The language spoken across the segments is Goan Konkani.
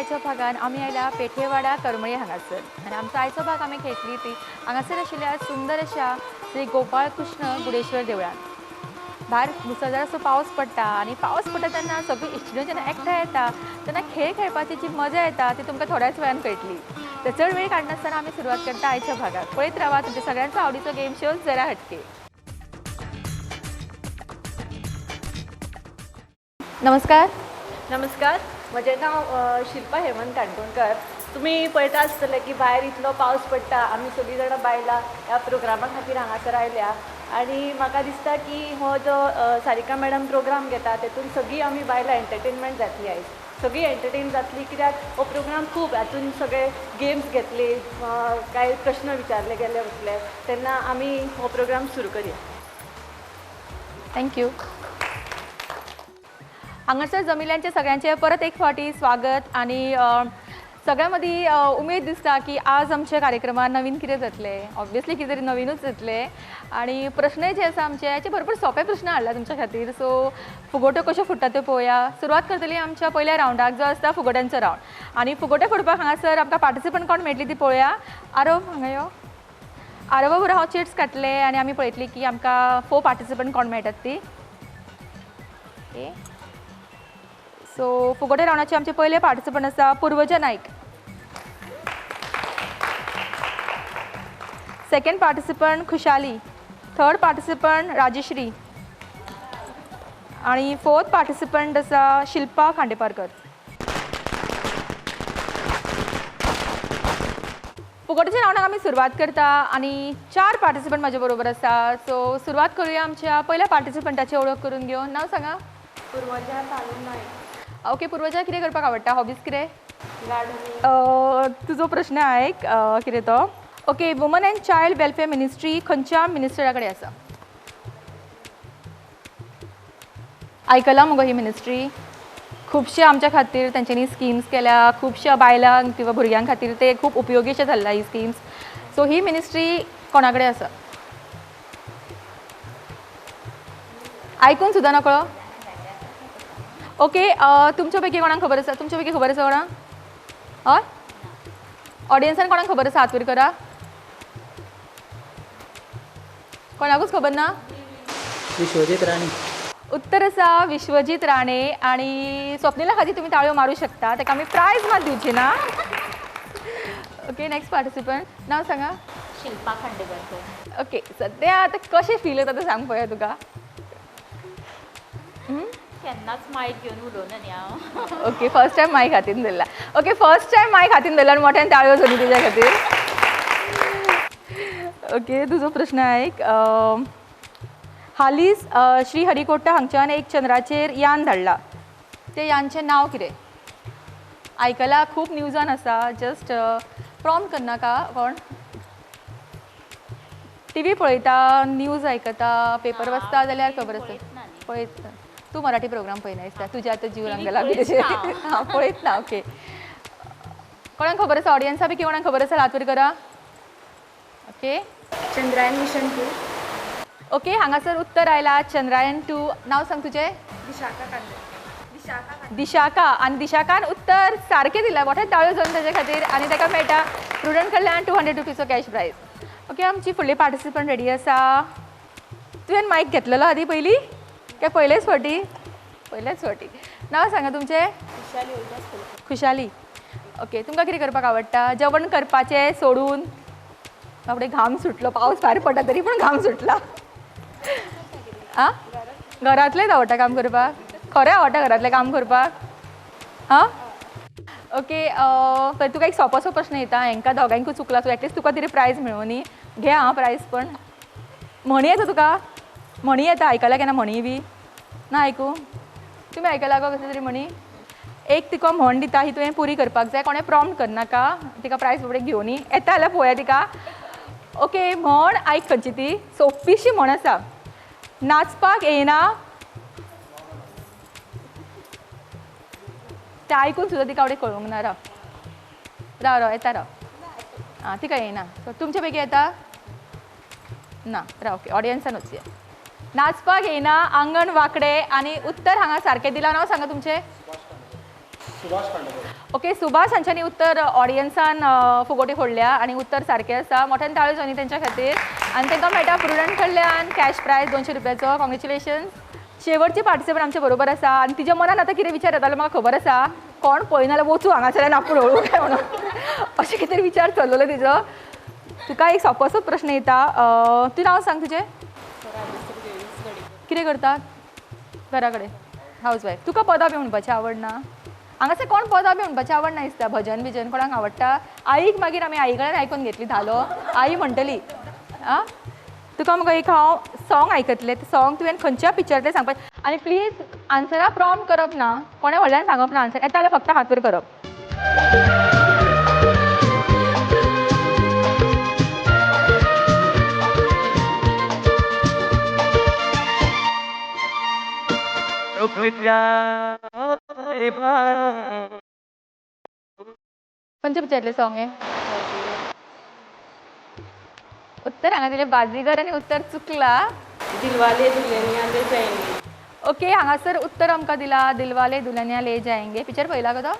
आयच्या भागान आमी आयल्या पेठेवाडा करमळी हांगासर आनी आमचो आयचो भाग आमी खेळटली ती हांगासर आशिल्ल्या सुंदर अशा श्री गोपाळकृष्ण गुडेश्वर देवळान। भायर मुसळधार असो पावस पडटा आनी पावस पडटा तेन्ना सगळीं इश्टिण्यो जेन्ना एकठांय येता तेन्ना खेळ खेळपाची जी मजा येता ती तुमकां थोड्याच वेळान कळटली। तर चड वेळ काडनासतना आमी सुरवात करता आयच्या भागाक। पळयत रावा तुमच्या सगळ्यांचो आवडीचो गेम शो जरा हटके। नमस्कार। नमस्कार, म्हजें नांव शिल्पा हेमंत काणकोणकर। तुमी पळयता आसतले की भायर इतलो पावस पडटा, आमी सगळीं जाणां बायलां ह्या प्रोग्रामा खातीर हांगासर आयल्या आनी म्हाका दिसता की हो जो सारिका मॅडम प्रोग्राम घेता तेतून सगळीं आमी बायलां एंटरटेनमेंट जातली आयज, सगळीं एंटरटेन जातली कित्याक हो प्रोग्राम खूब हातून सगळे गेम्स घेतले, कांय प्रश्न विचारले गेले वतले, तेन्ना आमी हो प्रोग्राम सुरू करया। Thank you. हांगासर जमिल्ल्यांचे सगळ्यांचे परत एक फावटी स्वागत आनी सगळ्यां मदीं उमेद दिसता की आज आमच्या कार्यक्रमात नवीन कितें जातलें, ऑब्वियसली कितें तरी नवीनूच जातलें आनी प्रश्नय जे आसा आमचे हाचे भरपूर सोंपे प्रश्न हाडला तुमच्या खातीर। सो फुगोट्यो कश्यो फुट्टा त्यो पळोवया। सुरवात करतली आमच्या पयल्या रावंडाक जो आसता फुगोट्यांचो रावंड आनी फुगोटे फोडपाक हांगासर आमकां पार्टिसिपंट कोण मेळटली ती पळोवया। आरव हांगा यो। आरवा बरोबर हांव चिट्स काडले आनी आमी पळयतली की आमकां 4 पार्टिसिपंट कोण मेळटात ती। ओके, सो फुगोटे रावंडाचे आमचे पयले पार्टिसिपंट आसा Purvaja Naik. Second participant Khushali, third participant Rajshree आनी फोर्थ पार्टिसिपंट आसा शिल्पा खांडेपारकर। फुगोट्याच्या रावंडाक आमी सुरवात करता आनी 4 पार्टिसिपंट म्हाजे बरोबर आसा। सो सुरवात करूया आमच्या पयल्या पार्टिसिपंटाची वळख करून घेवन। नांव सांगा। पूर्वजा तालू नायक। ओके पूर्वजा, कितें करपाक आवडटा, हॉबीज कितें? तुजो प्रश्न आयक कितें तो। Okay, woman and child welfare ministry खंयच्या मिनिस्टरा कडेन आसा? आयकलां मुगो ही मिनिस्ट्री? खुबशे आमच्या खातीर तेंच्यांनी स्किम्स केल्या, खुबश्या बायलांक किंवा भुरग्यां खातीर ते खूब उपयोगी अशें थारला ही स्किम्स। सो ही मिनिस्ट्री कोणा कडेन आसा? आयकून सुद्दां नकळो। ओके, तुमच्या पैकी कोणाक खबर आसा? तुमच्या पैकी खबर आसा कोणाक? हय, ऑडियन्सान कोणाक खबर आसा? हात वयर करा। कोणाकूच खबर ना? विश्वजीत राणे। उत्तर आसा विश्वजीत राणे आनी स्वप्निला खातीर तुमी ताळयो मारूं शकता, ताका आमी प्रायज मात दिवची ना। ओके, नेक्स्ट पार्टिसिपंट, नांव सांगा। शिल्पा खांडेपारकर। ओके, सद्या आतां कशें फील जाता तें सांग पळोवया तुका। केन्नाच मायक घेवन उलोवना न्ही हांव। ओके, फर्स्ट टायम मायक हातीन धरला। ओके, फर्स्ट टायम मायक हातीन धरला आनी मोठ्यान ताळयो जाली तुज्या खातीर। ओके, तुजो प्रश्न आयक। हालींच श्री हरिकोटा हांगच्यान एक चंद्राचेर यान धाडला, तें यानचें नांव कितें? आयकलां, खूब न्यूजान आसा, जस्ट प्रॉम्प्ट करनाका कोण। टीव्ही पळयता, न्यूज आयकता, पेपर वाचता जाल्यार खबर आसा। पळयता तूं? मराठी प्रोग्राम पळयना दिसता, तुज्या आतां जीव रंगला बी तशें। हां, पळयत ना। ओके, कोणाक खबर आसा? ऑडियन्सा पैकी कोणाक खबर आसा? हात वयर करा। Okay, Chandrayaan mission 2। ओके, हांगासर उत्तर आयला चंद्रयान 2। नांव सांग तुजें। दिशाका कांदे। दिशाका, आनी दिशाकान उत्तर सारकें दिलां, मोठे ताळयो जावन ताजे खातीर आनी ताका मेळटा प्रुडंट कडल्यान 200 रुपीचो कॅश प्रायज। ओके, आमची फुडली पार्टिसिपंट रेडी आसा। तुवें मायक घेतलेलो आदी पयलीं काय पयलेच फावटी? पयलेच फावटी। नांव सांगा तुमचें। खुशाली। ओके, तुमकां कितें करपाक आवडटा? जेवण करपाचें सोडून? बापडे, घाम सुटलो, पावस भायर पडटा तरी पूण घाम सुटला। आं, घरांतलेंच आवडटा काम करपाक? खरें आवडटा घरांतलें काम करपाक? आं, ओके, तुका एक सोंपोसो प्रश्न येता, हांकां दोगांयकूय चुकला, सो एटलिस्ट तुका तरी प्रायज मेळूं न्ही। घे आं प्रायज। पण म्हणी येता तुका? म्हणी येता? आयकला केन्ना म्हणी बी? ना आयकूं? तुमी आयकला गो कसली तरी म्हणी? एक तिका म्हण दिता, ही तुवें पुरी करपाक जाय, कोणें प्रॉम्प्ट करनाका, तिका प्रायज फुडें घेवन येता जाल्यार पळोवया तिका। ओके, म्हण आयक खंयची ती सोंपीशी म्हण आसा। नाचपाक येना तें आयकून सुद्दां तिका आवडे कळूंक ना। राव राव राव, येता राव। आं, तिका येना। सो तुमचे पैकी येता ना? राव, ओके, ऑडियन्सान वचया। नाचपाक येना, आंगण वांकडे आनी उत्तर हांगा सारकें दिलां। नांव सांगा तुमचें। सुभाष खांडेकर. ओके, सुभाष हांच्यांनी उत्तर ऑडियन्सान फुगोटी फोडल्या आनी उत्तर सारकें आसा. मोठ्यान ताळयो जावनी तेंच्या खातीर आनी तांकां मेळटा प्रुडंट कडल्यान कॅश प्रायज 200 रुपयाचो. कॉंग्रेच्युलेशन्स. शेवटची पार्टिसिपंट आमच्या बरोबर आसा आनी तिच्या मनान आतां कितें विचार येतालो म्हाका खबर आसा, कोण पळयना जाल्यार वचूं हांगासरल्यान आपूण हळू काय म्हणून अशें कितें तरी विचार चल्लेलो तिजो. तुका एक सोपोसोच प्रश्न येता, तूं नांव सांग तुजें. कितें करता घरा कडेन? House wife. तुका पदां बी म्हणपाची आवड ना? हांगासर कोण पदां बी म्हणपाची आवड ना दिसता, भजन बिजन कोणाक आवडटा? आईक मागीर आमी आई कडेन आयकून घेतली धालो, आई म्हणटली. आं, तुका मुगो एक हांव सॉंग आयकतलें, तें सॉंग तुवें खंयच्या पिक्चरांतलें सांगपाचें आनी प्लीज आन्सरा प्रॉम्प्ट करप ना, कोणें व्हडल्यान सांगप ना, आन्सर येता जाल्यार फक्त हात वयर करप. खंयच्या पिक्चरांतलें सॉंग हें? उत्तर हांगा दिलें बाजीगर आनी उत्तर चुकला. दिलवाले दुल्हनिया ले जाएंगे. ओके, हांगासर उत्तर आमकां दिला दिलवाले दुल्हनिया ले जाएंगे. पिक्चर पळयला गो तो?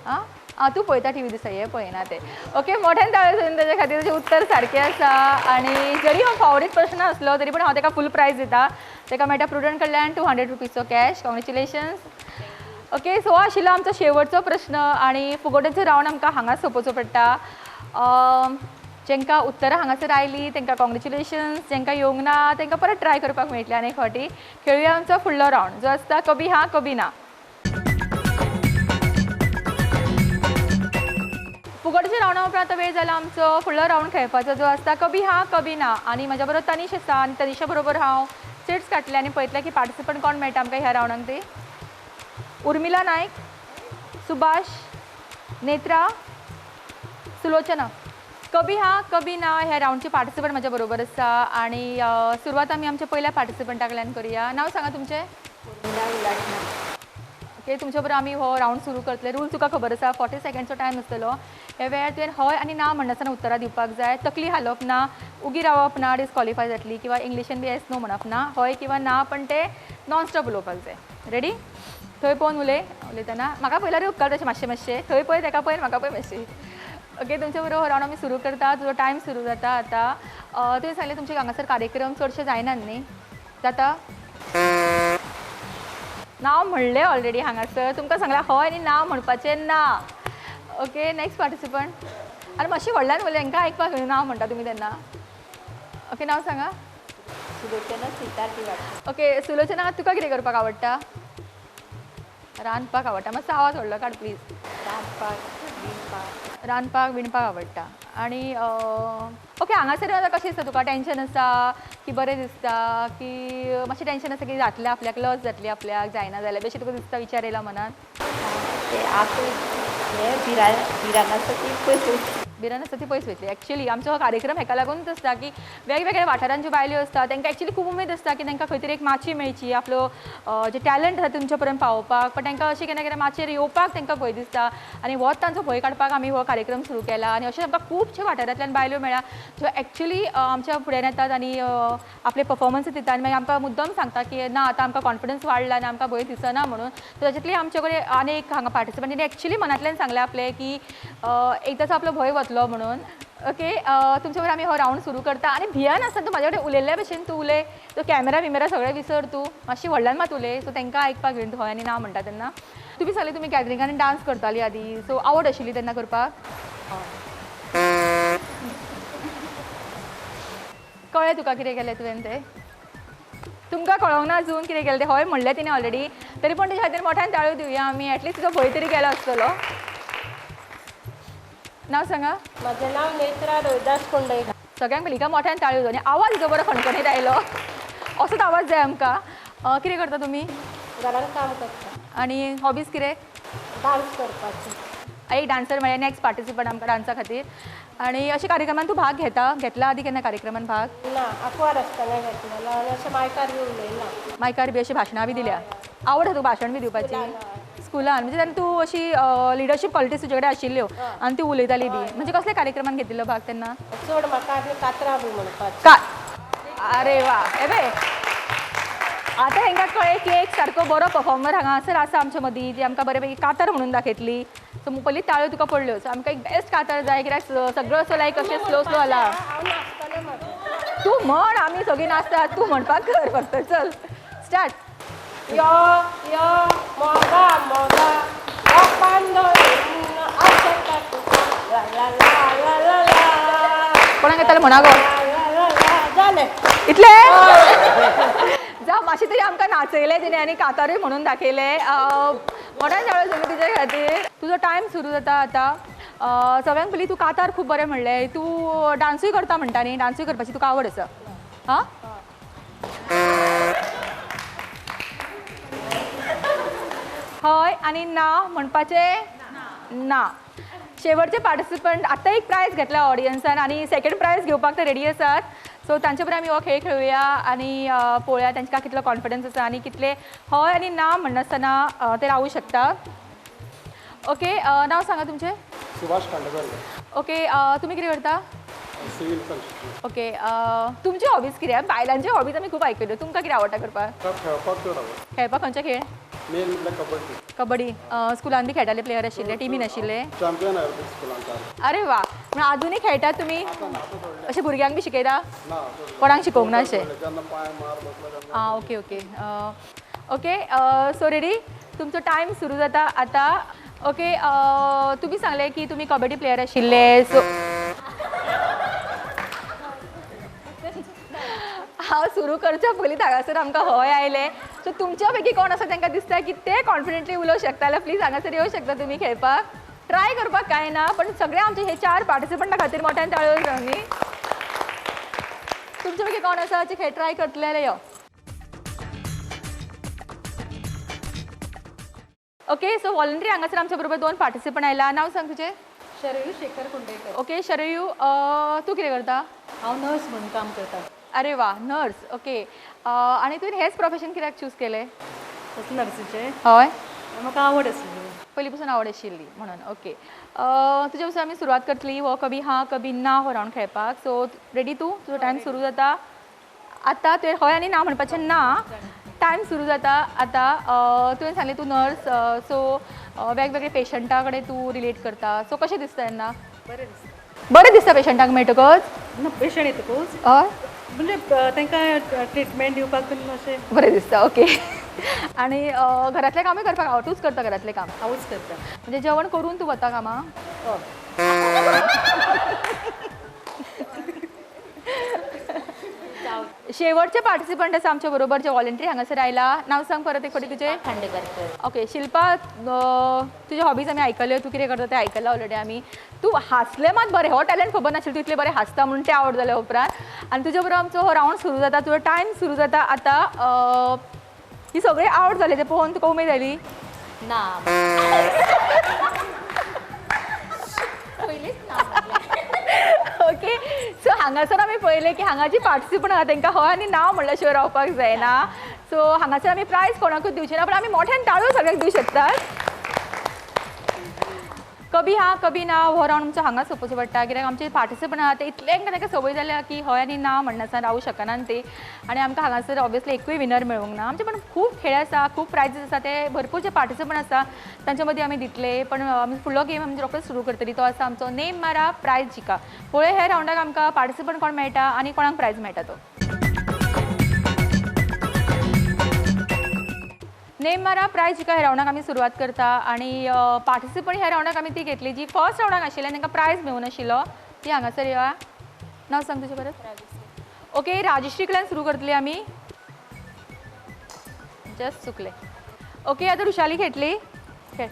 आं आं, तूं पळयता टिवी दिसा, हें पळयना तें. ओके, मोठ्यान ताळयो जावन ताच्या खातीर ताचें उत्तर सारकें आसा आनी जरी हो फावरीट प्रश्न आसलो तरी पूण हांव ताका फूल प्रायज दिता. ताका मेळटा प्रुडंट कडल्यान 200 रुपीजचो कॅश. कॉंग्रेच्युलेशन्स. ओके, सो आशिल्लो आमचो शेवटचो प्रश्न आनी फुगोट्याचो रावंड आमकां हांगाच सोंपोवचो पडटा. जांकां उत्तरां हांगासर आयलीं तांकां कॉंग्रेच्युलेशन्स, जांकां येवंक ना तांकां परत ट्राय करपाक मेळटलें आनी एक फावटी. खेळुया आमचो फुडलो रावंड जो आसता कभी हा कभी ना. फुगोट्याच्या रावंडा उपरांत आतां वेळ जाला आमचो फुडलो रावंड खेळपाचो जो आसता कभी हा कभी ना. आनी म्हज्या बरोबर तनीश आसा आनी तनिशा बरोबर हांव चिट्स काडटलें आनी पळयतलें की पार्टिसिपंट कोण मेळटा आमकां ह्या रावंडाक. ते उर्मिला नायक, सुभाष, नेत्रा, सुलोचना. कभी हा कभी ना ह्या रावंडचे पार्टिसिपंट म्हज्या बरोबर आसा आनी सुरवात आमी आमच्या पयल्या पार्टिसिपंटा कडल्यान करुया. नांव सांगा तुमचें. ओके, तुमच्या बरोबर आमी हो रावंड सुरू करतले. रूल तुका खबर आसा, 40 सेकंडचो टायम आसतलो. ह्या वेळार तुवें हय आनी ना म्हणनासतना उत्तरां दिवपाक जाय. तकली हालोवप ना, उगी रावप ना, डिस्क्वॉलिफाय जातली, किंवा इंग्लिशीन बी येस नो म्हणप ना, हय किंवा ना, पण ते नॉनस्टॉप उलोवपाक जाय. रेडी? थंय पळोवन उलय, उलयतना म्हाका पयल्यार उपकार तशें मातशें मातशें थंय पळय, ताका पळय, म्हाका पळय मातशें. ओके, तुमच्या बरोबर हो रावंड आमी सुरू करता. तुजो टायम सुरू जाता आतां. तुवें सांगलें तुमचे हांगासर कार्यक्रम चडशे जायनात न्ही? जाता? नांव म्हणलें ऑलरेडी हांगासर, तुमकां सांगलां हय आनी ना म्हणपाचें ना. Okay, next participant. आनी मातशें व्हडल्यान उलय, हांकां आयकपाक नांव म्हणटा तुमी तेन्ना. ओके, नांव सांगा. सुलोचना सीता तिवारी. ओके सुलोचना, तुका कितें करपाक आवडटा? रांदपाक आवडटा. मातसो आवाज व्हडलो काड प्लीज. रांदपाक, विणपाक. रांदपाक विणपाक आवडटा. आनी ओके, हांगासर आतां कशें दिसता तुका? टेंशन आसा की बरें दिसता की मातशें टेंशन आसा की जातलें आपल्याक, लज जातली आपल्याक, जायना जाल्यार बेश्टें तुका दिसता, विचार येयला मनान? ते आपूण हें भिरान आसा ती पयस वयतली. भिरान आसा ती पयस वयतली. एक्चुअली आमचो हो कार्यक्रम हेका लागूनच आसता की वेगवेगळ्या वाठारांत ज्यो बायल्यो आसता तांकां एक्चुअली खूब उमेद आसता की तांकां खंय तरी एक माची मेळची, आपलो जे टॅलंट आसा तुमच्या पर्यंत पावोवपाक, पण तांकां अशें केन्ना केन्ना माचयेर येवपाक तांकां भंय दिसता आनी होच तांचो भंय काडपाक आमी हो कार्यक्रम सुरू केला. आनी अशें आमकां खुबशे वाठारांतल्यान बायल्यो मेळ्ळ्या ज्यो एक्चुअली आमच्या फुड्यान येतात आनी आपले परफॉर्मन्स दिता आनी मागीर आमकां मुद्दम सांगता की ना आतां आमकां कॉन्फिडन्स वाडला आनी आमकां भंय दिसना म्हणून. ताच्यातली आमचे कडेन आनी एक हांगा पार्टिसिपंट तेणी एक्चुअली मनांतल्यान सांगलें आपलें की एकदांचो आपलो भंय वतलो म्हणून. ओके, तुमच्या बरोबर आमी हो रावंड सुरू करता आनी भियान आसतना तूं म्हाज्या कडेन उलयल्ल्या भशेन तूं उलय, तो कॅमेरा बिमेरा सगळें विसर, तूं मातशी व्हडल्यान मात उलय, सो तांकां आयकपाक घेवन हय आनी ना म्हणटा तेन्ना. तुमी सांगलें तुमी गॅदरिंगान डांस करताली आदी, सो आवड आशिल्ली तेन्ना करपाक? कळ्ळें तुका कितें केलें तुवें तें? तुमकां कळोंक ना अजून कितें केलें तें? हय म्हणलें तिणें ऑलरेडी, तरी पूण तेच्या खातीर मोठ्यान ताळयो दिवया आमी, एटलिस्ट तिचो भंय तरी गेलो आसतलो. नांव सांगा. म्हजें नांव नेत्रा रोहिदास कोंडईकर. सगळ्यांक पयलीं मोठ्यान ताळयो आनी आवाज जो बरो खणखणीत आयलो असोच आवाज जाय आमकां. कितें करता तुमी? घरान काम करता. आनी हॉबीज कितें? डांस करपाचो. एक डान्सर म्हळ्यार नेक्स्ट पार्टिसिपंट आमकां डान्सा खातीर. आनी अशे कार्यक्रमान तूं भाग घेता? घेतला आदी केन्ना कार्यक्रमान भाग? ना, आंकवार आसतना घेतलेलो आनी अशें मायकार बी उलयना. मायकार बी अशी भाशणां बी दिल्या? आवड आसा तुका भाशण बी दिवपाची? स्कुलान म्हणजे तेन्ना तूं अशी लिडरशीप क्वॉलिटीज तुजे कडेन आशिल्ल्यो आनी ती उलयताली बी, म्हणजे कसल्या कार्यक्रमान घेतिल्लो भाग तेन्ना? चड म्हाका आनी कातरां बी म्हणपाक. अरे वा, हे पळय आतां हेंकां कळ्ळें की एक सारको बरो परफॉर्मर हांगासर आसा आमच्या मदीं, जी आमकां बरे पैकी कातार म्हणून दाखयतली. सो पयलीं ताळयो तुका पडल्यो. सो आमकां एक बेस्ट कातार जाय, कित्याक सगळो असो लायक अशें स्लो स्लो आला. तूं म्हण, आमी सगळीं नाचता, तूं म्हणपाक कर फक्त. चल स्टार्ट. यो यो मोगा मोगा कोणाक येतालें म्हणा गो? जालें इतलें? जावं मातशें तरी आमकां नाचयलें तिणें आनी कातारूय म्हणून दाखयलें. मोठ्यान ताळयो तुमी तिचे खातीर. तुजो टायम सुरू जाता आतां. सगळ्यांत पयलीं तूं कातार खूब बरें म्हणलें, तूं डान्सूय करता म्हणटा न्ही, डान्सूय करपाची तुका आवड आसा? आं, हय आनी ना म्हणपाचें ना. शेवटचे पार्टिसिपंट आतां एक प्रायज घेतला ऑडियन्सान आनी सेकंड प्रायज घेवपाक ते रेडी आसात. सो तांचे बरोबर आमी हो खेळ खेळुया आनी पळोवया तांकां कितलो कॉन्फिडन्स आसा आनी कितले हय आनी ना म्हणनासतना ते रावूं शकता. ओके, नांव सांगा तुमचें? सुभाष खांडेकर. ओके, तुमी कितें करता? Civil construction. Okay, तुमची हॉबीज कितें? बायलांची हॉबीज आमी खूब आयकल्यो, तुमकां कितें आवडटा करपाक? खेळपाक चड आवडटा. खेळपाक खंयचे खेळ? मेन म्हटल्यार कबड्डी. कबड्डी. स्कुलान बी खेळटाले? प्लेयर आशिल्ले? टिमीन आशिल्ले? चॅम्पियन आयले स्कुलान. अरे वा, म्हणून आजुनूय खेळटात तुमी? अशें भुरग्यांक बी शिकयता? ना, कोणाक शिकोवंक ना अशें? आं, okay okay okay. So ready? तुमचो टायम सुरू जाता आतां. ओके, तुमी सांगलें की तुमी कबड्डी प्लेयर आशिल्ले. सो हांव सुरू करच्या पयलीं हांगासर आमकां हय आयलें. सो तुमच्या पैकी कोण आसा तांकां दिसता की ते कॉन्फिडंटली उलोवंक शकता जाल्यार प्लीज हांगासर येवंक शकता तुमी खेळपाक. ट्राय करपाक कांय ना, पण सगळे आमचे हे चार पार्टिसिपंटा खातीर मोठ्यान ताळयो जावनी. तुमच्या पैकी कोण आसा जे खेळ ट्राय करतले जाल्यार यो. ओके, सो वॉलंटरी हांगासर आमच्या बरोबर दोन पार्टिसिपंट आयला. नांव सांग तुजें? शरयू शेखर कुंडेकर. ओके शरयू, तूं कितें करता? हांव नर्स म्हणून काम करता. अरे वा, नर्स. ओके, आनी तुवें हेच प्रोफेशन कित्याक चूज केलें? नर्सीचें? हय, म्हाका आवड आशिल्ली पयलीं पसून, आवड आशिल्ली म्हणून. ओके, तुजे पसून आमी सुरवात करतली हो कभी हां कभी ना हो रावंड खेळपाक. सो रेडी तूं? तुजो टायम सुरू जाता आतां. तुवें हय आनी ना म्हणपाचें ना. टायम सुरू जाता आतां. तुवें सांगलें तूं नर्स, सो वेगवेगळे पेशंटा कडेन तूं रिलेट करता. सो कशें दिसता तेन्ना? बरें दिसता. बरें दिसता पेशंटाक मेळटकच? ना, पेशंट येतकूच हय, म्हणजे तांकां ट्रिटमेंट दिवपाक अशें बरें दिसता. ओके, आनी घरांतलें कामूय करपाक आवड? तूंच करता घरांतलें काम? हांवूच करता. म्हणजे जेवण करून तूं वता कामाक? हय. शेवटचे पार्टिसिपंट आसा आमच्या बरोबर जे वॉलंटरी हांगासर आयला. नांव सांग परत एक फावटी तुजें? खांडेकर. ओके शिल्पा, तुजे हॉबीज आमी आयकल्यो, तूं कितें करता तें आयकलां ऑलरेडी आमी. तूं हांसलें मात बरें, हो टॅलंट खबर नाशिल्लो तूं इतलें बरें हांसता म्हणून, तें आवड जाल्या उपरांत. आनी तुजे बरोबर आमचो हो रावंड सुरू जाता, तुजो टायम सुरू जाता आतां. ही सगळी आवड जाली तें पळोवन तुका उमेद आयली? ना, पयलींच ना. ओके, सो हांगासर आमी पळयलें की हांगा जी पार्टिसिपंट आहा तांकां हय आनी ना म्हणल्या शिवाय रावपाक जायना. सो हांगासर आमी प्रायज कोणाकूच दिवचे ना, पण आमी मोठ्यान ताळयो सगळ्यांक दिवं शकतात. कभी हां कभी ना हो रावंड आमचो हांगा सोंपोवचो पडटा, कित्याक आमचे पार्टिसिपंट आहा ते इतले तांकां संवय जाल्या की हय आनी ना म्हणनासतना रावूं शकना ते. आनी आमकां हांगासर ऑब्वियसली एकूय विनर मेळूंक ना आमचे, पण खूब खेळ आसा, खूब प्रायजीस आसा, ते भरपूर जे पार्टिसिपंट आसा तांच्या मदीं आमी दितले. पण आमी फुडलो गेम आमी रोखडोच सुरू करतली, तो आसा आमचो नेम मारा प्रायज जिका. पळय ह्या रावंडाक आमकां पार्टिसिपंट कोण मेळटा आनी कोणाक प्रायज मेळटा तो. नेम मारा प्रायज जिका ह्या रावंडाक आमी सुरवात करता. आनी पार्टिसिपंट ह्या रावंडाक आमी ती घेतली जी फर्स्ट रावंडाक आशिल्ली, तांकां प्रायज मेळूं नाशिल्लो, ती हांगासर येवा. नांव सांग तुजें परत? ओके, राजश्री कडल्यान सुरू करतली आमी. जस्ट चुकले. ओके, आतां रुशाली खेळटली. खेळ.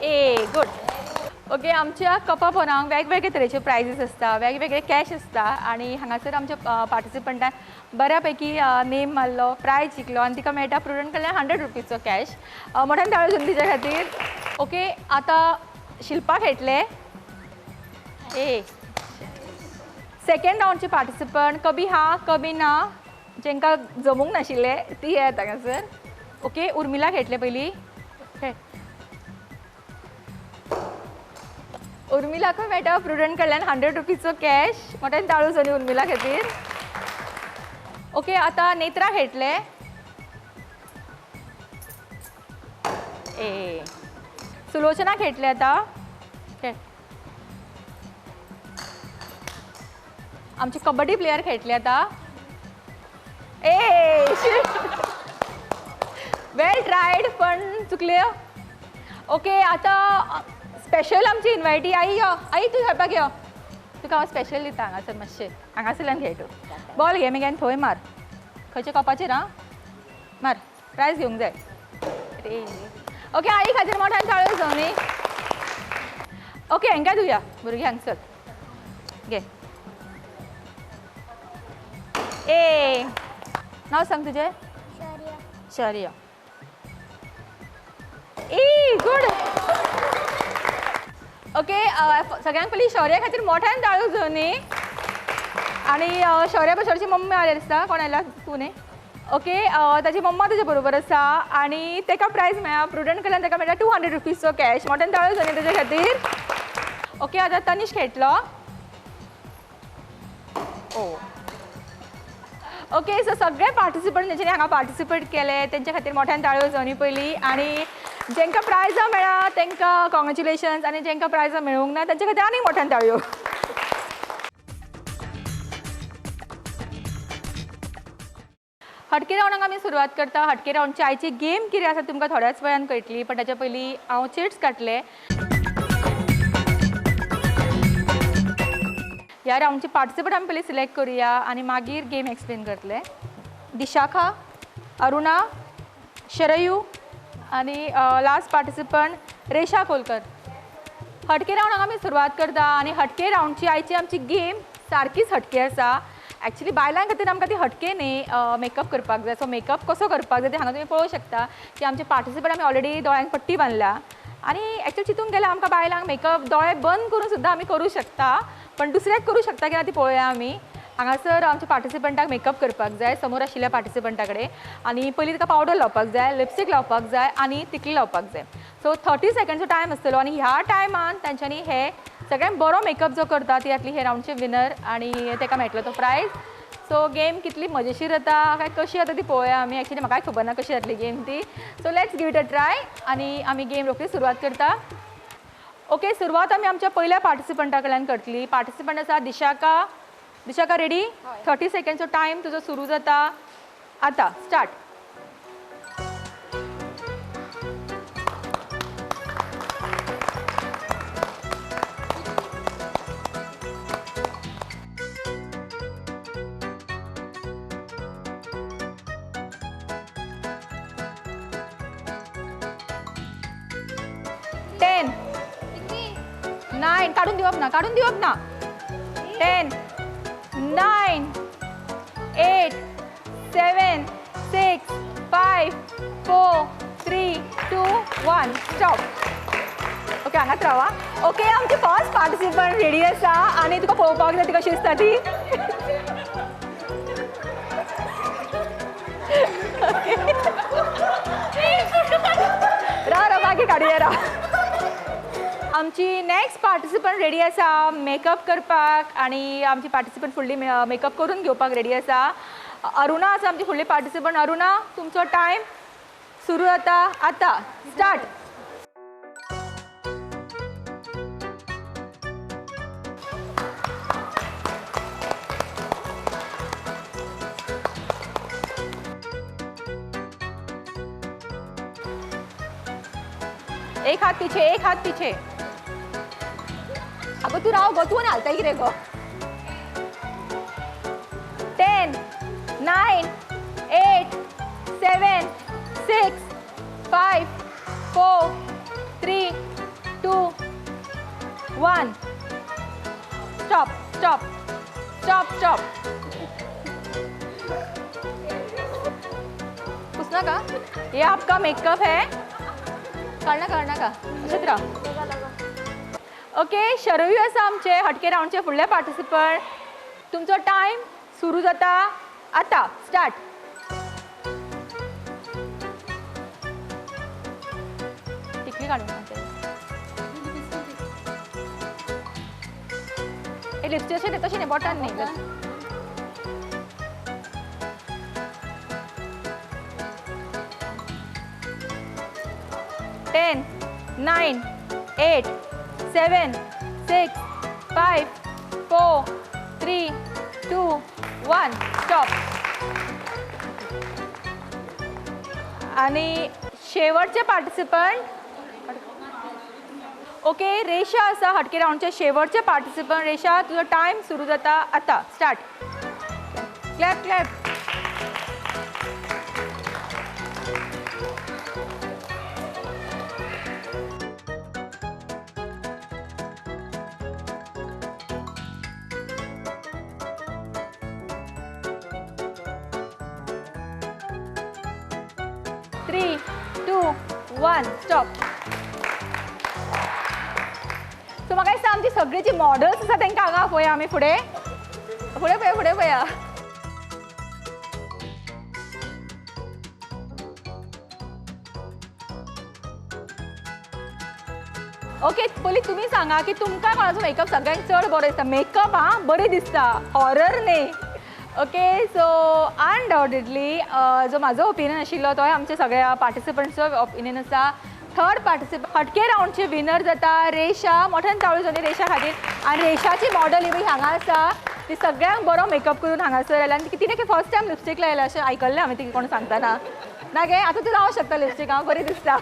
A good. ओके, आमच्या कपा पोनांक वेगवेगळे तरेचे प्रायजीस आसता, वेगवेगळे कॅश आसता. आनी हांगासर आमच्या पार्टिसिपंटान बऱ्या पैकी नेम मारलो, प्रायज जिखलो आनी तिका मेळटा प्रुडंट कडल्यान 100 रुपीजचो कॅश. मोठ्यान ताळयो जावन तिच्या खातीर. ओके, आतां शिल्पा खेळटलें. ए सेकेंड रावंडचे पार्टिसिपंट कभी हां कभी ना जेंकां जमूंक नाशिल्लें ती येता हांगासर. ओके, उर्मिला खेळटलें पयलीं. खेळ. उर्मिलाकूय मेळटा प्रुडंट कडल्यान 100 रुपीजचो कॅश. मोठ्यान ताळयो जावनी उर्मिला खातीर. ओके आतां नेत्रा खेळटले. ए सुलोचना खेळटले आतां. खेळ. आमचे कबड्डी प्लेयर खेळटले आतां. ए वेल ट्रायड पण चुकले. ओके आतां स्पेशल आमची इनवायटी आई यो. आई तूं खेळपाक यो. तुका हांव स्पेशल दिता हांगासर मातशें. हांगासरल्यान खेळ तूं. बॉल घे मागीर आनी थंय मार. खंयच्या कपाचेर आं मार. प्रायज घेवंक जाय. ओके I खातीर मोठ्यान ताळयो जावं न्ही. ओके हांकां दिवया भुरग्यांक. चल घे. ए नांव सांग तुजें. शौर्य. A good. ओके सगळ्यांक पयलीं शौर्या खातीर मोठ्यान ताळयो जावं न्ही. आनी शौर्या बरोबरची मम्मी आयली दिसता. कोण आयला तूं न्ही. ओके ताजी मम्मा ताजे बरोबर आसा आनी ताका प्रायज मेळ्ळा प्रुडंट कडल्यान. ताका मेळटा 200 रुपीजचो कॅश. मोठ्यान ताळयो जावं न्ही ताजे खातीर. ओके आतां तनिष खेळटलो. ओ ओके सो सगळे पार्टिसिपंट जेंच्यांनी हांगा पार्टिसिपेट केले तेंच्या खातीर मोठ्यान ताळयो जावं न्ही पयलीं. आनी जेंकां प्रायजां मेळ्ळा तांकां कॉंग्रेच्युलेशन्स आनी जेंकां प्रायजां मेळूंक ना तांचे खातीर आनीक मोठ्यान ताळयो. हटके रावंडाक आमी सुरवात करता. हटके रावंडची आयची गेम कितें आसा तुमकां थोड्याच वेळान कळटली, पण ताच्या पयलीं हांव चिट्स काडटलें. ह्या रावंडची पार्टिसिपंट आमी पयलीं सिलेक्ट करुया आनी मागीर गेम एक्सप्लेन करतले. दिशाखा, अरुणा, शरयू आनी लास्ट पार्टिसिपंट रेशा कोलकर. हटके रावंडाक आमी सुरवात करता आनी हटके रावंडची आयची आमची गेम सारकीच हटके आसा. एक्चुली बायलां खातीर आमकां ती हटके न्ही मेकअप करपाक जाय. सो मेकअप कसो करपाक जाय ते हांगा तुमी पळोवंक शकता की आमचे पार्टिसिपंट आमी ऑलरेडी दोळ्यांक पट्टी बांदल्या. आनी एक्चुअली चिंतूंक गेल्यार आमकां बायलांक मेकअप दोळे बंद करून सुद्दां आमी करूं शकता, पण दुसऱ्याक करूं शकता की ना ती पळोवया आमी. हांगासर आमच्या पार्टिसिपंटाक मेकअप करपाक जाय समोर आशिल्ल्या पार्टिसिपंटा कडेन. आनी पयलीं ताका पावडर लावपाक जाय, लिपस्टीक लावपाक जाय आनी तिकली लावपाक जाय. सो 30 सेकंडचो टायम आसतलो आनी ह्या टायमान तांच्यांनी हे सगळ्यांत बरो मेकअप जो करता ती जातली हे रावंडचे विनर आनी ताका मेळटलो तो प्रायज. सो गेम कितली मजेशीर जाता काय कशी जाता ती पळोवया आमी. एक्चुअली म्हाकाय खबर ना कशी जातली गेम ती. So let's give it a try आनी आमी गेम रोखडी सुरवात करता. ओके सुरवात आमी आमच्या पयल्या पार्टिसिपंटा कडल्यान करतली. पार्टिसिपंट आसा दिशाका. दिशाका रेडी? 30 सेकंडचो टायम तुजो सुरू जाता आतां. स्टार्ट. टेन 9 काडून दिवप ना, काडून दिवप ना. 10 9 8 7 6 5 4 3 2 1 स्टॉप. ओके हांगाच रावा. ओके आमचे फर्स्ट पार्टिसिपंट रेडी आसा आनी तुका पळोवपाक जाय ती कशी दिसता ती. राव राव मागीर काडुया राव. आमची नेक्स्ट पार्टिसिपंट रेडी आसा मेकअप करपाक आनी आमची पार्टिसिपंट फुडली मेकअप करून घेवपाक रेडी आसा. अरुणा आसा आमची फुडली पार्टिसिपंट. अरुणा तुमचो टायम सुरू जाता आतां. स्टार्ट. एक हात पीछे, एक हात पीछे. अगो तू राव गो, तू हालता कितें गो. 10 9 8 7 6 5 4 3 2 1 स्टॉप स्टॉप स्टॉप स्टॉप. पुसना का? ये आपका मेकअप है. काडना काडना का अशेंच राव. ओके शरयू आसा आमचे हटके रावंडचे फुडले पार्टिसिपंट. तुमचो टायम सुरू जाता आतां. स्टार्ट. टिकली काडून लिपस्टिक अशें न्ही, तशें न्ही, बोटान न्ही. 10, 9, 8, 7, 6, 5, 4, 3, 2, 1. Stop. आणि शेवटचे पार्टिसिपंट. ओके, रेशा आसा हटके राउंडचे शेवटचे पार्टिसिपंट. रेशा, तुजो टायम सुरू जाता आता. Start. Clap clap. 3, 2, 1, stop. So म्हाका दिसता आमची सगळी जी मॉडल्स आसा तांकां हांगा पळोवया आमी. फुडें फुडें पळया, फुडें पळया. ओके, पयलीं तुमी सांगा की तुमकां कोणाचो मेकअप सगळ्यांत चड बरो दिसता? मेकअप आं बरी दिसता, हॉरर न्ही. ओके, सो अनडावटेडली जो म्हाजो ओपिनियन आशिल्लो तोय आमच्या सगळ्या पार्टिसिपंट्सचो ओपिनियन आसा. थर्ड पार्टिसिपंट हटके राउंडचे विनर जाता रेशा. मोठ्यान ताळयो जाली रेशा खातीर. आनी रेशाची मॉडल ही हांगा आसा, ती सगळ्यांक बरो मेकअप करून हांगासर आयल्या आनी तिणें फर्स्ट टायम लिपस्टीक लायला अशें आयकल्लें हांवें ती कोण सांगतना. ना गे, आतां ती लावंक शकता लिपस्टीक, हांव बरी दिसता.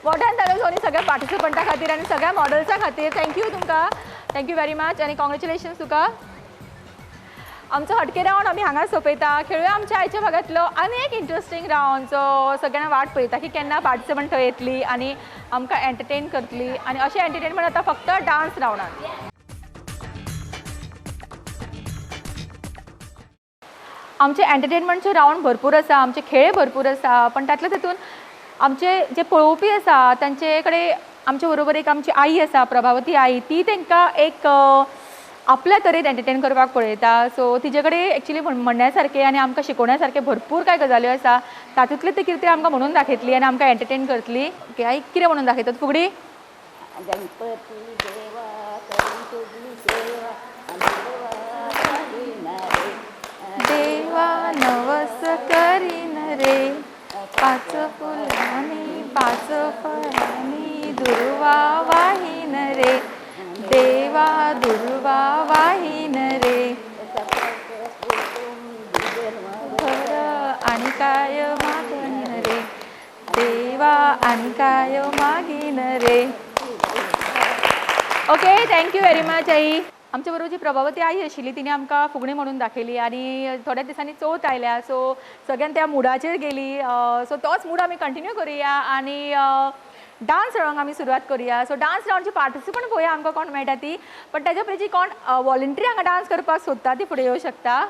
मोठ्यान ताळयो जाली सगळ्या पार्टिसिपंटा खातीर आनी सगळ्या मॉडल्सा खातीर. Thank you तुमकां, thank you very much आनी कॉंग्रेच्युलेशन्स तुका. आमचो हटके राउंड आमी हांगा सोंपयता. खेळुया आमच्या आयच्या भागांतलो आनी एक इंट्रस्टींग राउंड. सो सगळ्यांना वाट पळयता की केन्ना पार्टिसिपंट थंय येतली आनी आमकां एंटरटेन करतली. आनी अशें एंटरटेनमेंट आतां फक्त डान्स राउंडान. आमचे एंटरटेनमेंटचे राउंड भरपूर आसा, आमचे खेळ भरपूर आसा, पण तातले तातूंत आमचे जे पळोवपी आसा तांचे कडेन आमचे बरोबर एक आमची आई आसा, प्रभावती आई, ती तांकां एक आपल्या तरेन एंटरटेन करपाक पळयता. सो तिजे कडेन एक्चुली म्हणण्या सारकें आनी आमकां शिकोवण्या सारकें भरपूर कांय गजाल्यो आसा. तातूंतलें ती कितें आमकां म्हणून दाखयतली आनी आमकां एंटरटेन करतली. ओके आई, कितें म्हणून दाखयतात फुगडी? गणपती देवा करी तुजी सेवा, देवा नवस करीन रे, 5 फुलांनी 5 फळांनी दुर्वा वाहीन रे, देवा दुर्वा वाहीन रे, भर आणि काय मागीन रे, देवा आणि काय मागीन रे. Okay, thank you very much आई. आमच्या बरोबर जी प्रभावती आई आशिल्ली तिणें आमकां फुगडी म्हणून दाखयली आनी थोड्या दिसांनी चवथ आयल्या. सो सगळ्यान त्या मुडाचेर गेली. सो तोच मूड आमी कंटिन्यू करुया आनी डान्स राउंडाक आमी सुरवात करुया. सो डान्स राउंडची पार्टिसिपंट पळोवया आमकां कोण मेळटा ती. पण ताच्या पयलीं जी कोण वॉलंटियर हांगा डान्स करपाक सोदता ती फुडें येवं शकता.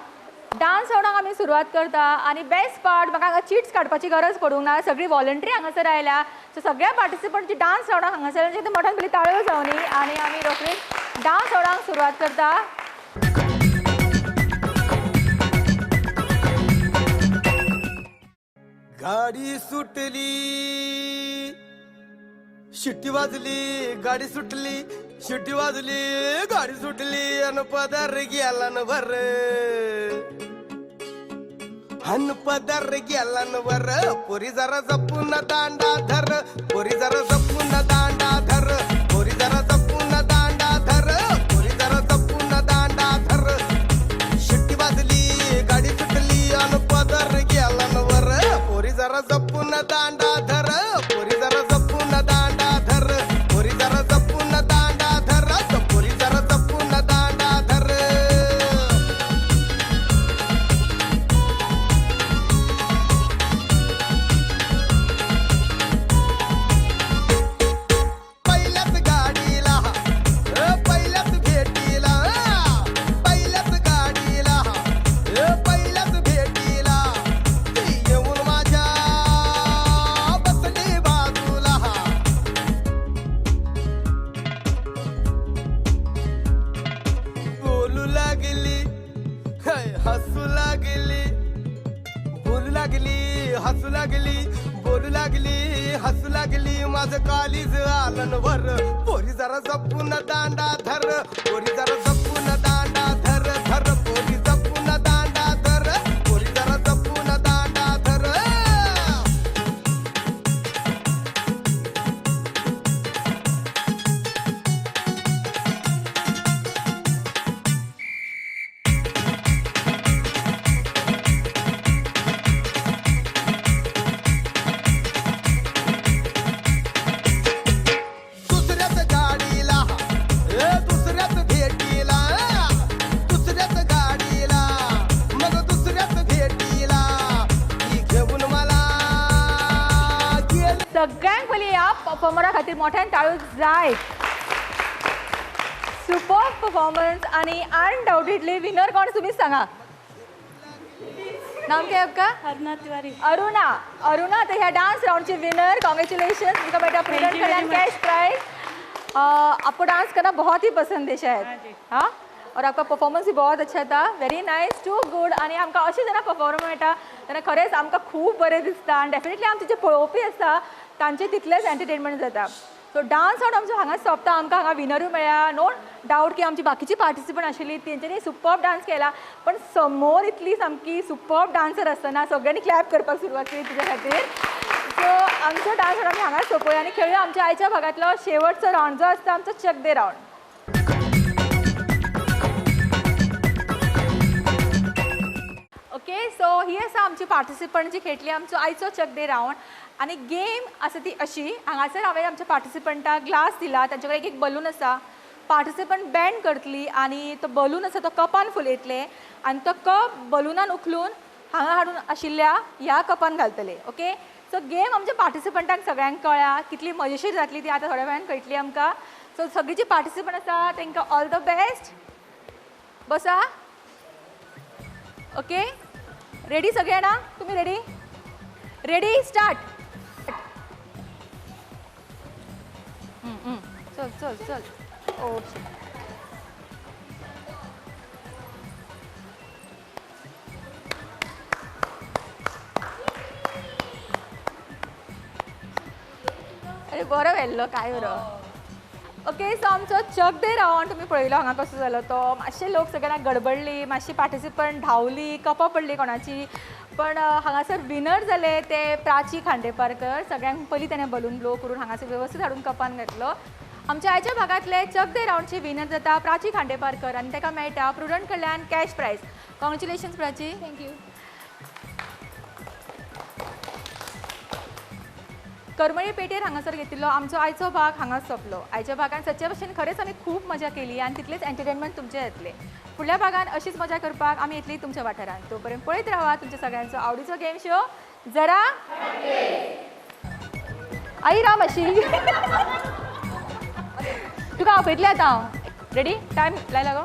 डान्स राउंडाक आमी सुरवात करता आनी बेस्ट पार्ट म्हाका हांगा चिट्स काडपाची गरज पडूंक ना, सगळी वॉलंटियर हांगासर आयल्या. सो सगळ्या पार्टिसिपंटची डान्स राउंडाक हांगासर मोठ्यान पयलीं ताळयो जावनी आनी आमी रोखडीच डान्स राउंडाक सुरवात करता. गाडी सुटली, शिट्टी वाजली, गाडी सुटली, शिट्टी वाजली, गाडी सुटली, अन पदर गेला न वर, अन पदर गेला न वर, पोरी जरा जपून दांडा धर, पोरी जरा जपून दांडा धर, पोरी जरा जपून दांडा धर, पोरी जरा जपून दांडा धर, शिट्टी वाजली, गाडी सुटली, अन पदर गेला न वर, पोरी जरा जपून दांडा धर, पोरी जरा जपून दांडा धर, पोरी जरा जपून दांडा धर, पोरी जरा जपून दांडा धर. पहिल्याच गाडीला, पहिल्याच भेटीला, पहिल्याच गाडीला, पहिल्याच भेटीला ती येऊन माझ्या बसली बाजूला. बोलू लागली, हसू लागली, बोलू लागली, हसू लागली, बोलू लागली, हसू लागली, माझं काळीज आलं वर, पोरी जरा जपून दांडा धर, पोरी जरा जपून दांडा धर, धर पोरी जपून दांडा धर, पोरी जरा जपून दांडा धर. परफॉर्मरा खातीर मोठ्यान टाळू जाय. सुपर परफॉर्मन्स आणि अनडाउटेडली विनर कोण तुम्हीच सांगा. नाम क्या है आपका? अरुणा तिवारी. अरुणा. अरुणा तर ह्या डान्स राउंडची विनर. कॉन्ग्रेचुलेशन. तुमका बेटा prudent you very Kalyan much. Cash prize. आपको डांस करना बहुत ही पसंद है शायद? हाँ जी. हाँ, और आपका परफॉर्मन्स भी बहुत अच्छा था. Very nice, too good. आनी आमकां अशें जेन्ना परफॉर्म मेळटा तेन्ना खरेंच आमकां खूब बरें दिसता आनी डेफिनेटली आमचे जे पळोवपी आसता तांचे तितलेंच एंटरटेनमेंट जाता. सो डान्स रावंड आमचो हांगा सोंपता. आमकां हांगा विनरूय मेळ्ळा. नो डावट की आमची बाकीची पार्टिसिपंट आशिल्ली तेंच्यांनी सुपर्ब डान्स केला, पण समोर इतली सामकी सुपर्ब डान्सर आसतना सगळ्यांनी क्लॅप करपाक सुरवात केली तिच्या खातीर. सो आमचो डान्स रावंड आमी हांगा सोंपोया आनी खेळुया आमच्या आयच्या भागांतलो शेवटचो रावंड जो आसता आमचो चक दे रावंड. ओके, सो ही आसा आमची पार्टिसिपंट जी खेळटली आमचो आयचो चक दे रावंड. आनी गेम आसा ती अशी, हांगासर हांवें आमच्या पार्टिसिपंटाक ग्लास दिला, तांचे कडेन एक एक बलून आसा. पार्टिसिपंट बँड करतली आनी तो बलून आसा तो कपान फुलयतले आनी तो कप बलुनान उखलून हांगा हाडून आशिल्ल्या ह्या कपान घालतले. ओके, सो गेम आमच्या पार्टिसिपंटांक सगळ्यांक कळ्ळ्या. कितली मजेशीर जातली ती आतां थोड्या वेळान कळटली आमकां. सो सगळीं जी पार्टिसिपंट आसा तांकां ऑल the best. बसा. ओके, रेडी सगळे जाणां? तुमी रेडी? Ready, start. चल चल चल. ओके, अरे बरो व्हेल्लो काय बरो. ओके, सो आमचो चक दे रावंड तुमी पळयलो हांगा कसो जालो तो. मातशे लोक सगळ्यांना गडबडली, मातशी पार्टिसिपंट धांवली, कपां पडली कोणाची, पण हांगासर विनर जाले ते प्राची खांडेपारकर. सगळ्यांक पयलीं तेणें बलून ब्लो करून हांगासर वेवस्थीत हाडून कपान घातलो. आमच्या आयच्या भागांतले चक दे रावंडचे विनर जाता प्राची खांडेपारकर आनी ताका मेळटा प्रुडंट कडल्यान cash prize. Congratulations Prachi. Thank you. Karmali पेटेर हांगासर घेतिल्लो आमचो आयचो भाग हांगाच सोंपलो. आयच्या भागान सदचे भशेन खरेंच आमी खूब मजा केली आनी तितलेंच एंटरटेनमेंट तुमचें येतलें. फुडल्या भागान अशीच मजा करपाक आमी येतली तुमच्या वाठारांत. तो पर्यंत पळयत रावा तुमच्या सगळ्यांचो आवडीचो गेम शो जरा आई राम अशी तुका आपयतलें आतां हांव. रेडी? टायम लायला गो?